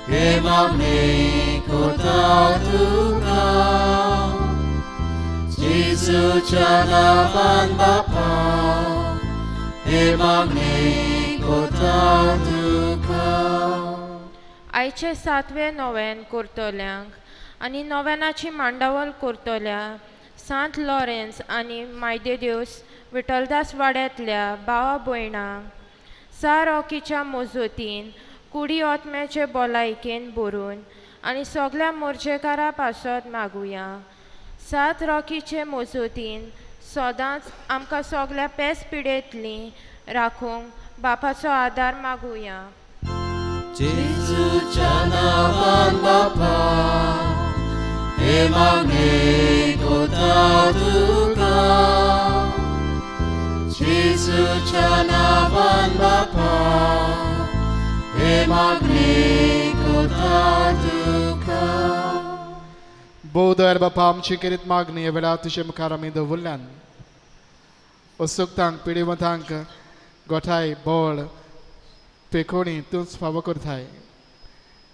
हे मागणें कोता तुका. जेजूच्या नांवान बापा हे मागणें कोता तुका.
आयचे सातवे नोवेन करतल्यांक आनी नोवेनाची मांडावळ करतल्या सांत लॉरेन्स आनी मायदेदेवस विठलदास वाड्यांतल्या भावा भयणांक सा रॉकीच्या मजतीन कुडी आत्म्याचे भलायकेन भरून आनी सगळ्या मोर्जेकारा पासत मागुया. सात रॉकीचे मजतीन सदांच आमकां सगळ्या पेस पिडेंतली राखूंक बापाचो आदार मागुया.
जेजूच्या नांवान बापा हे मागणें कोता तुका. जेजूच्या नांवान बापा हे मागणें कोता तुका.
भोव दयाळ बापा, आमची केरीत मागणी ह्या वेळार तुजे मुखार आमी दवरल्यान असुक्तांक पिडिवंतांक गोठाय बळ पेकोणी तूंच फावो करताय.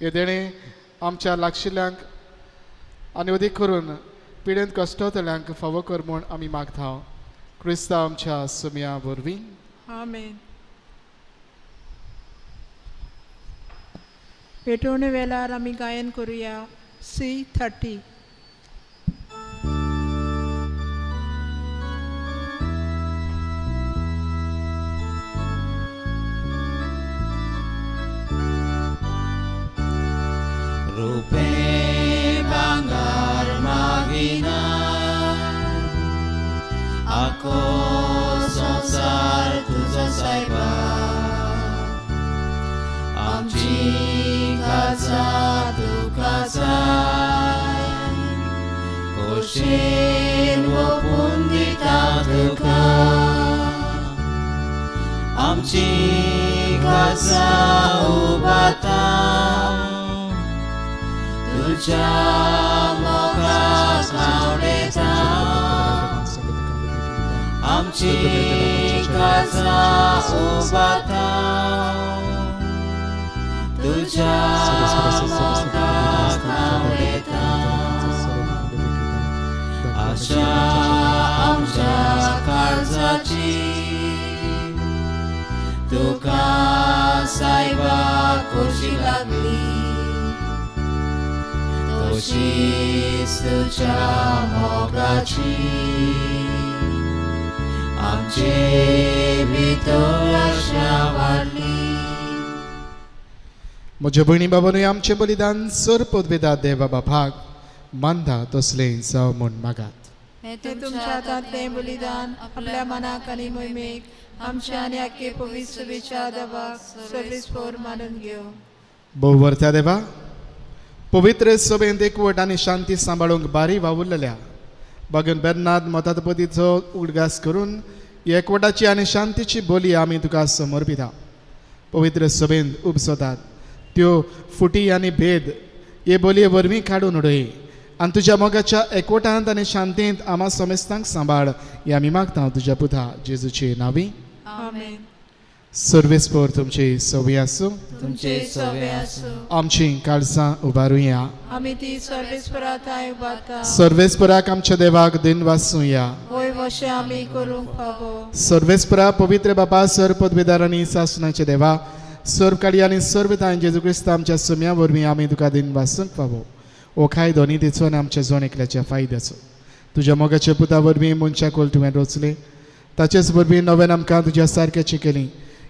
हे देणें आमच्या लागशिल्ल्यांक आनी अदीक करून पिडेंत कश्टतल्यांक फावो कर म्हूण आमी मागता. क्रिस्तांव आमच्या सुमया वरवीं.
आमेन. पेटोवणे वेळार आमी गायन करुया C30.
रुपें भांगर मागिना आखो संवसार तुजो सायबा. आमची काळजां तुका जाय, खोशेन ओंपून दिता तुका. आमची काळजां उबाता तुझ्या मोगाक आवडटा. आमची काळजां उबाता तुझ्या मोगाक आवडटा. आशा आमच्या काळजाची तुका सायबा खोशी लागली. तशीच तुज्या मोगाची आमचे भितर आशा वाडली.
म्हज्या भयणी बाबानूय आमचें बलिदान सर पदवेदा देवा बापाक मानता तसलें जावं म्हूण मागात.
हें तुमच्या हातांतलें बलिदान आपल्या मनाक आनी मोहिमेक आमच्या आनी आख्खे पवित्र सभेच्या देवाक सर्वीस फोर मानून घेवं.
भोव वर्त्या देवा, पवित्र सभेंत एकवट आनी शांती सांबाळूंक बारी वावुरलेल्या बागन बेर्नाद मताधिपतीचो उडगास करून एकवटाची आनी शांतीची बोली आमी तुका समर्पिता. पवित्र सभेंत उपसतात त्यो फुटी आनी भेद हे बोलये वरवीं काडून उडय आनी तुज्या मोगाच्या एकवटांत आनी शांतींत आमा समेस्तांक सांबाळ हे आमी मागता तुज्या पुता जेजूचे नांवी.
आमेन.
सर्वेस्पोर तुमची सवी आसूं.
तुमचे सवे आसूं.
आमची काळजां उबारुया.
आमी ती सर्वेस्परा थांय उबारता.
सर्वेस्पराक आमच्या देवाक दिन वासूया.
होय वशें आमी करूंक फावो.
सर्वेस्परा पवित्र बापा सर पदवेदार आनी सासणाचे देवा, सर्व काडी आनी सर्वतायन जेजू क्रिस्त आमच्या सुम्या वरवीं आमी तुका दिन वासूंक फावो. हो कायदो नितीचो आनी आमच्या जण एकल्याच्या फायद्याचो. तुज्या मोगाच्या पुता वरवीं मनशाक तुवें रचले, ताचेच वरवीं नव्यान आमकां तुज्या सारक्याची केली.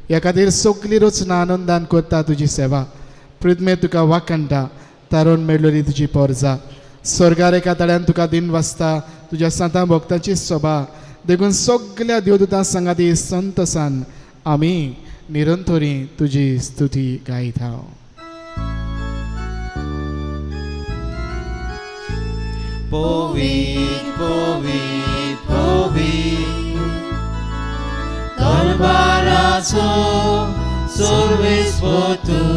ह्या खातीर सगली रचना आनंदान करता तुजी सेवा. पृथ्वीर तुका वाखणटा, तारून मेळ्ळी तुजी पोरजा. स्वर्गार एका तळ्यान तुका दिन वाचता, तुज्या सांतां भक्तांची सोबा. देखून सगल्या देवदूतां सांगाती संतसान आमी निरंतरी तुजी स्तुती गायता.
पवित्र पवित्र पवित्र दरबाराचो सर्वेस्पर तूं,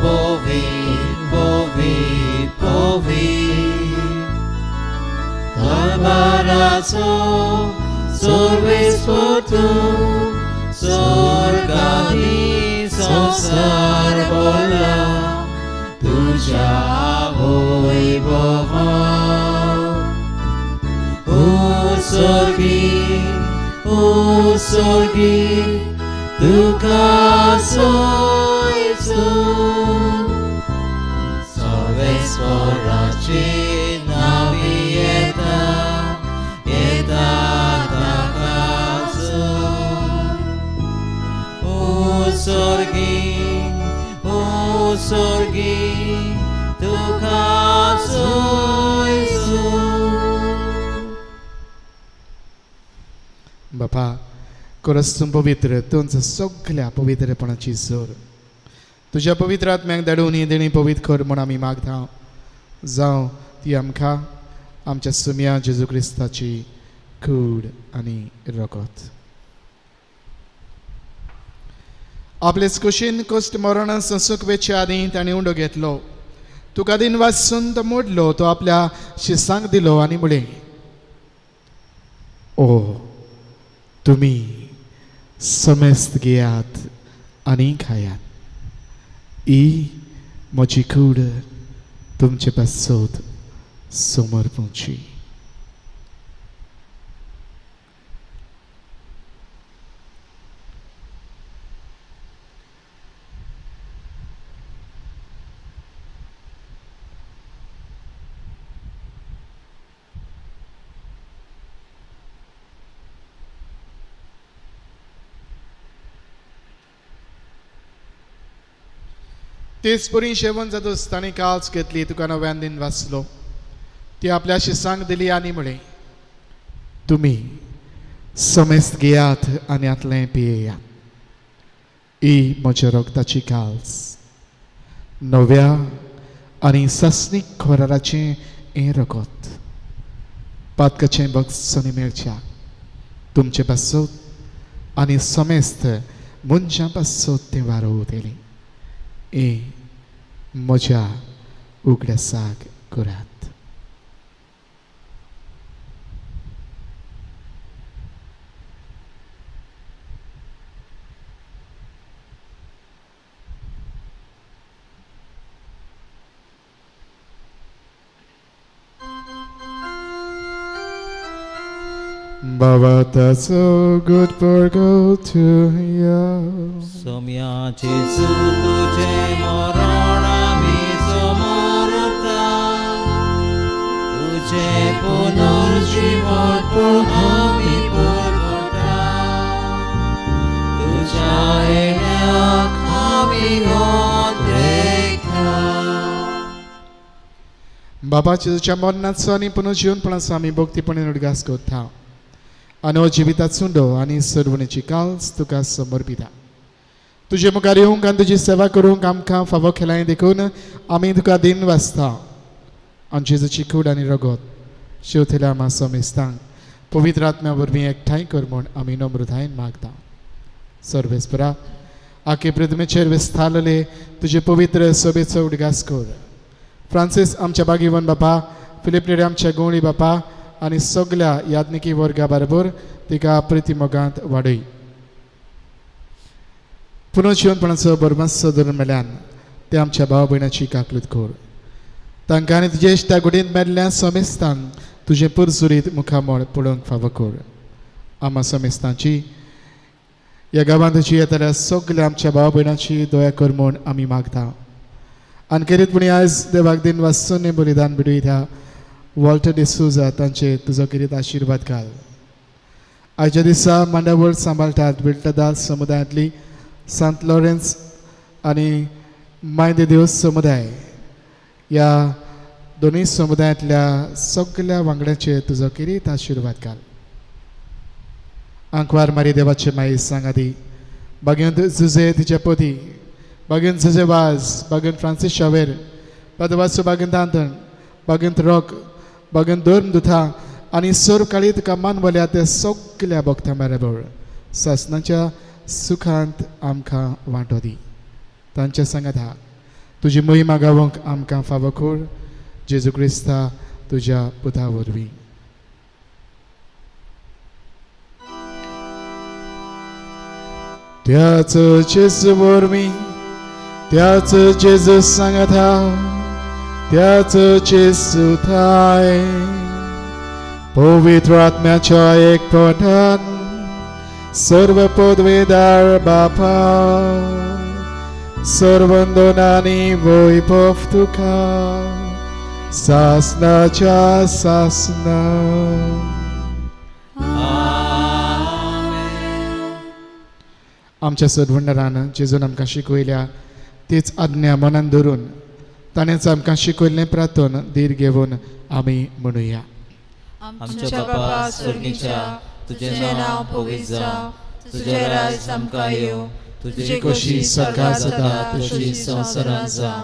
पवित्र पवित्र पवित्र दरबाराचो सर्वेस्पर तूं, स्वर्गानी संवसार भरला तुज्या वैभवान. ओ स्वर्गी तुका सोयचो, सर्वेस्पराची नावी येता येता ताकाचो. ओ स्वर्गी तुका सोयचो.
बापा, करस तूं पवित्र, तुमच्या सगल्या पवित्रपणाची जोर. तुज्या पवित्र आत्म्याक धाडून ही देणी पवित्र कर म्हूण आमी मागता. जावं ती आमकां आमच्या सुम्या जेजू क्रिस्ताची कूड आनी रगत. आपलेच कुशीन कश्ट मरणान संसूक वेचे आदीं ताणें उंडो घेतलो, तुका दिन वाचून तो मोडलो, तो आपल्या शिसांक दिलो आनी म्हळें, ओ तुमी समेस्त घेयात आनी खायात, ही म्हजी कूड तुमचे पासत समर्पणची. तेच परी शेवण जातच ताणें काल्स घेतली, तुका नव्यान दिन वाचलो, ती आपल्या शिसांक दिली आनी म्हळें, तुमी समेस्त घेयात आनी आतलें पियेयात, ही म्हज्या रगताची काल्स, नव्या आनी सासणीक खोराराचें हें रगत, पातकाचें बक्षणी मेळच्या तुमचे पासत आनी समेस्त मनशां पासत तें वारोवतलें. ए म्हज्या उगडासाक करात. Bhavataso good for to you.
Somya Jesu tujhe moron ami somorta, tujhe punarjeevan ami purvota, tujha enyak ami odrekta.
बाबा जेजूच्या मरणाचो आनी पुनर्जीवनपणाचो आमी भक्तीपणान उडगास करता आनी हो जिविताचो उंडो आनी सर्वणेची काल्स तुका समर्पिता. तुजे मुखार येवंक आनी तुजी सेवा करूंक आमकां फावो केलाय देखून आमी तुका दिन वाचता. आनी जेजूची कूड आनी रगत शेवथेल्या आमा समेस्तांक पवित्र आत्म्या वरवीं एकठांय कर म्हूण आमी नम्रतायेन मागता. सर्वेस्परा, आखे पृथ्वीचेर विस्तारलेले तुजे पवित्र सभेचो उडगास कर. फ्रांसीस आमच्या बागीवन बापा, फिलीप नेरी आमच्या गोंवळी बापा आनी सगल्या याज्ञिकी वर्गा बरोबर तिका प्रिती मोगांत वाडय. पुनर्जिवनपणाचो बरमासो धरून मेल्यान ते आमच्या भाव भयणाची काकलूत कर. तांकां आनी तुजे त्या गुडींत मेल्ल्या समेस्तांक तुजें पुरसुरीत मुखामळ पळोवंक फावो कर. आमा समेस्तांची ह्या गांवांत जियेतल्या सगल्या आमच्या भाव भयणाची दया कर म्हूण आमी मागता. आनी खेरीतपणी आयज देवाक दिन वासून बलिदान भिडयता वॉल्टर डिसोजा तांचे तुजो खेरीत आशिर्वाद घाल. आयच्या दिसा मांडावळ सांबाळटात विल्टदास समुदायांतली सांत लॉरेन्स आनी माय दे देव समुदाय ह्या दोनूय समुदायांतल्या सगल्या वांगड्यांचेर तुजो खेरीत आशिर्वाद घाल. आंकवार मारी देवाचे माई सांगा दी बागेंत जुजे तिच्या पती बागेंत जुजे वाज बागेंत फ्रांसीस शावेर पदवासो बागेंत आंतण बागेंत रॉक बागेंत धर्म दुथा आनी सर्व काळी तुका मानवल्या त्या सगल्या भक्तां बरोबर सासनाच्या सुखांत आमकां वांटो दी. तांच्या सांगाता तुजी मोहिमा गावंक आमकां फावो कर जेजू क्रिस्ता तुज्या पुता वरवीं. त्याच जेजू वरवीं त्याच जेजू सांगाता त्याच जेजू थाय पवित्र आत्म्याच्या एकपणान सर्व पदवेदार बापा सर्वंदनानी वैभव तुका सासनाच्या सासना. आमच्या सदवंडरान जेजून आमकां शिकयल्या तीच आज्ञा मनान धरून ताणेंच आमकां शिकयल्लें प्रार्थन धीर घेवन आमी म्हणुया.
आमच्या बापा स्वर्गीच्या तुझें नांव पवित्र जावं, तुझें राज आमकां येवं, तुजी खोशी स्वर्गांत जाता तशी संवसारांत जावं.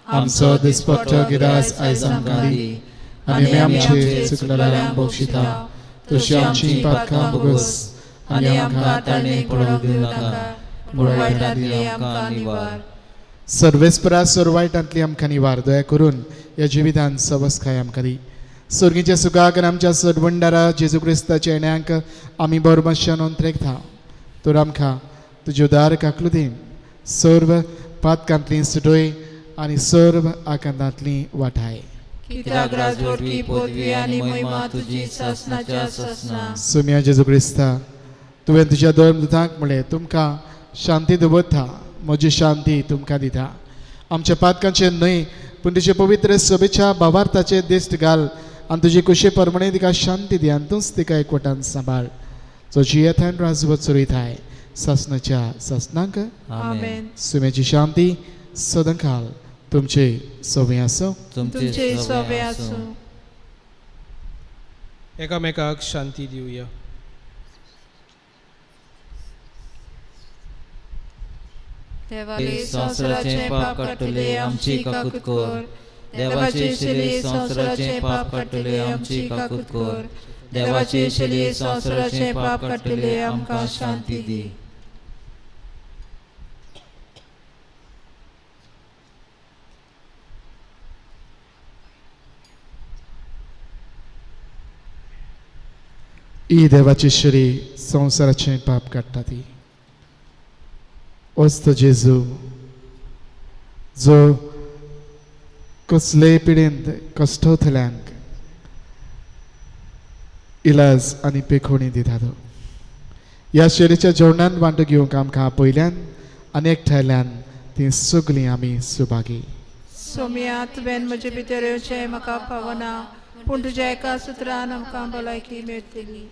आमचो दिसपट्टो गिरास आयज आमकां दी आनी आमी आमचे चुकलेल्यांक बक्षिता तशी आमची पातकां भोगस आनी आमकां
ताणें पडूंक दिवं नाका, पूण वायटांतली आमकां निवार.
सर्वेस्परा सर्व वायटांतली आमकां निवार. दया करून ह्या जिवितान सवसकाय आमकां दी. स्वर्गीच्या सुखाक आनी आमच्या सदवंडारा जेजू क्रिस्ताच्या येण्यांक आमी बरोबरच्यान अंतरेकता. तर आमकां तुज्यो दार काकलुदीन सर्व पातकांतली सुटय आनी सर्व आकांतांतली वाठाय.
कित्याक राजवटी पदवी आनी महिमा तुजी सासनाच्या सासना.
सुम्या जेजू क्रिस्ता तुवें तुज्या धर्मदूतांक म्हणलें तुमकां शांती दवरता म्हजी शांती तुमकां दिता. आमच्या पातकांचेर न्हय पूण तुजे पवित्र सभेच्या भावार्थाचेर दिश्ट घाल आनी तुजी कुशे प्रमाणे तिका शांती दी आनी तूंच तिका एकवटान सांबाळ जो जियेताय राजवत चलयताय सासनाच्या सासनांक.
आमेन.
सुम्याची शांती सदांकाल तुमचे सवे आसूं.
तुमचे सवे आसूं.
एकामेकाक शांती दिवया.
देवाले संवसाराचें पाप काडटले आमची काकूत कर. देवाचे शिले संवसाराचें पाप काडटले आमची काकूत कर. देवाचे शिले संवसाराचें पाप काडटले आमकां शांती दी.
ई देवाची शिरी संवसाराचें पाप काडटा ती वस्त जेजू जो कसलेय पिडेंत कश्टवतल्यांक इलाज आनी पेखोणी दिता तो. ह्या शेरीच्या जेवणान वांटो घेवंक आमकां आपयल्यान आनी एकठांयल्यान ती सगळीं आमी सुभागी.
सोम्या तुवें म्हजे भितर येवचें म्हाका पावना पूण तुज्या एका सुत्रान आमकां भलायकी मेळटली.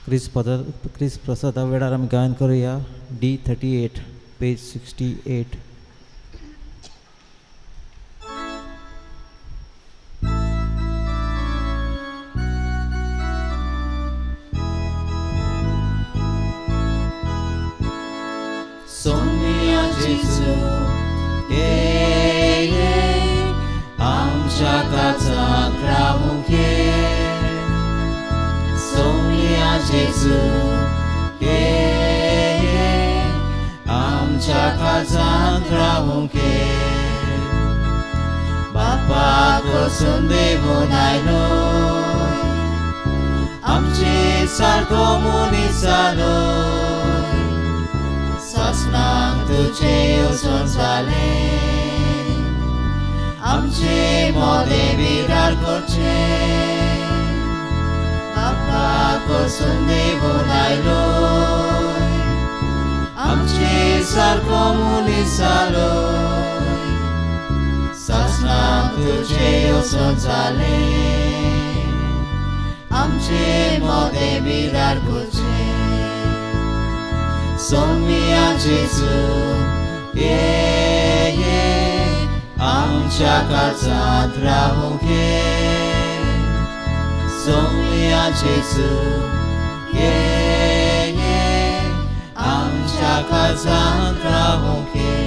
क्रिस प्रसादा वेळार आमी गायन करुया D38 page 68. Sonia जेजू ये ये आमच्या काळजांत रावूंक ये. सोनिया जेजू ये ये आमच्या काळजांत रावूंक ये. बापा कोसून देवून आयलो आमचे सारको मनीस जालो. सासणाक तुजें येवजण जालें आमचे मोदें विरार करचें. बापा कोसून देवून आयलो आमचे सारको मनीस जालो. सासणाक तुजें येवजण जालें आमचे मोदें विरार करचें. सोमिया जेजू ये ये आमच्या काळजांत रावूंक ये. सोमिया जेजू ये ये आमच्या काळजांत रावूंक ये.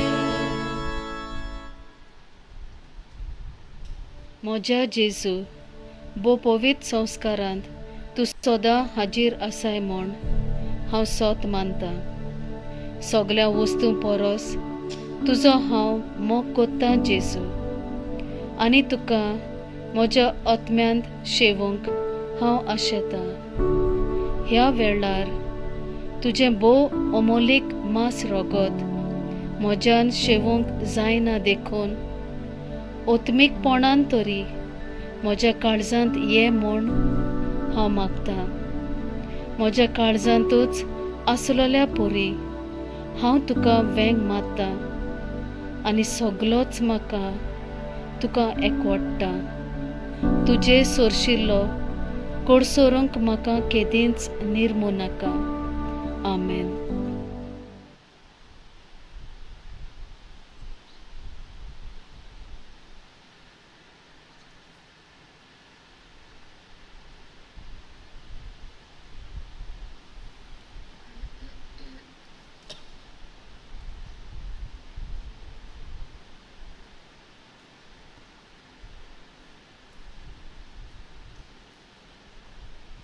म्हज्या जेजू भोव पवित्र संस्कारांत तूं सदां हाजीर आसाय म्हूण हांव सोत मानतां. सगळ्या वस्तूं परस तुजो हांव मोग कोत्तां जेजू आनी तुका म्हज्या आत्म्यांत शेवूंक हांव आशेतां. ह्या वेळार तुजें भोव अमोलीक मांस रगत म्हज्यान शेवूंक जायना देखून ओत्मीकपणान तरी म्हज्या काळजांत ये म्हूण हांव मागतां. म्हज्या काळजांतूच आसलेल्या पुरी हांव तुका वेंग मारतां आनी सगलोच म्हाका तुका एकवडटा. तुजे सोरशिल्लो कोडसोरूंक म्हाका केदींच निर्मू नाका. आमेन.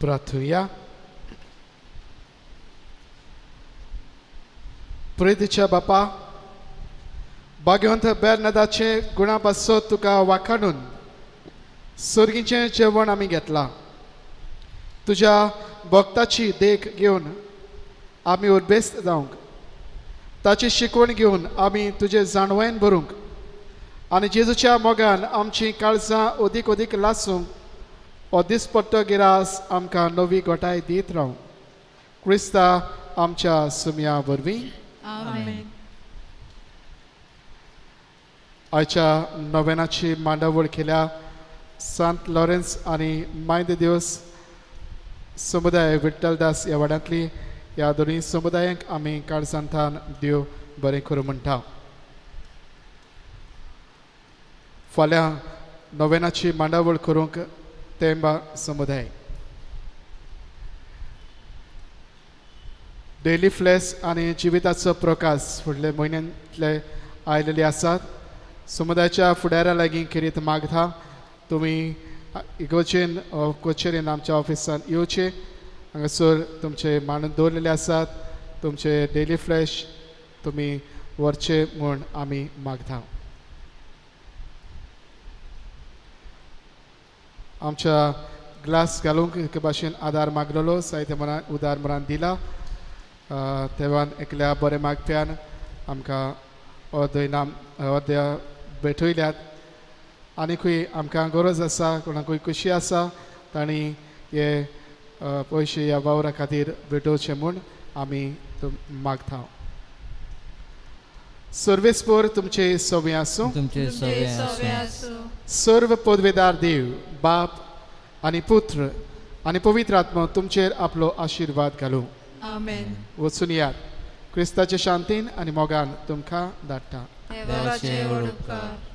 प्रार्थुया. प्रेतीच्या बापा भाग्यवंत बेर्नादाचे गुणा पासत तुका वाखाणून सर्गीचें जेवण आमी घेतलां. तुज्या भक्ताची देख घेवन आमी उर्बेस्त जावंक, ताची शिकवण घेवन आमी तुजे जाणवायेन भरूंक आनी जेजूच्या मोगान आमची काळजां अदीक अदीक लासूंक हो दिसपट्टो गिरास आमकां नवी गोठाय दीत रावूं. क्रिस्ता आमच्या सुमया वरवीं. आयच्या नोवेनाची मांडावळ केल्या सांत लॉरेन्स आनी माय दे दिवस समुदाय विठ्ठलदास ह्या वाड्यांतली ह्या दोनूय समुदायांक आमी काळजांतान देव बरें करूं म्हणटा. फाल्यां नोवेनाची मांडावळ करूंक तेंबा समुदाय डेली फ्लॅश आनी जिविताचो प्रकाश फुडले म्हयन्यांतले आयलेले आसात. समुदायाच्या फुडाऱ्या लागीं खेरीत मागता तुमी इगोचेन कचेरेन आमच्या ऑफिसान येवचे. हांगासर तुमचे मांडून दवरलेले आसात. तुमचे डेली फ्लॅश तुमी व्हरचे म्हूण आमी मागता. आमच्या ग्लास घालूंक एके भाशेन आदार मागलेलो साहित्य मनान उदार मनान दिला. तेव्हा एकल्या बरें मागप्यान आमकां अर्द इनाम अर्द भेटयल्यात. आनीकूय आमकां गरज आसा, कोणाकूय खुशी आसा तांणी हे पयशे ह्या वावरा खातीर भेटोवचे म्हूण आमी मागता. सर्वेस्पोर तुमचे सवे आसूं.
तुमचे सवे आसूं.
सर्व पदवेदार देव बाप आनी पुत्र आनी पवित्र आत्मो तुमचेर आपलो आशिर्वाद घालूं.
आमेन.
वचून यात, क्रिस्ताचे शांतीन आनी मोगान तुमकां धाडटा.
देवाचे व्हड उपकार.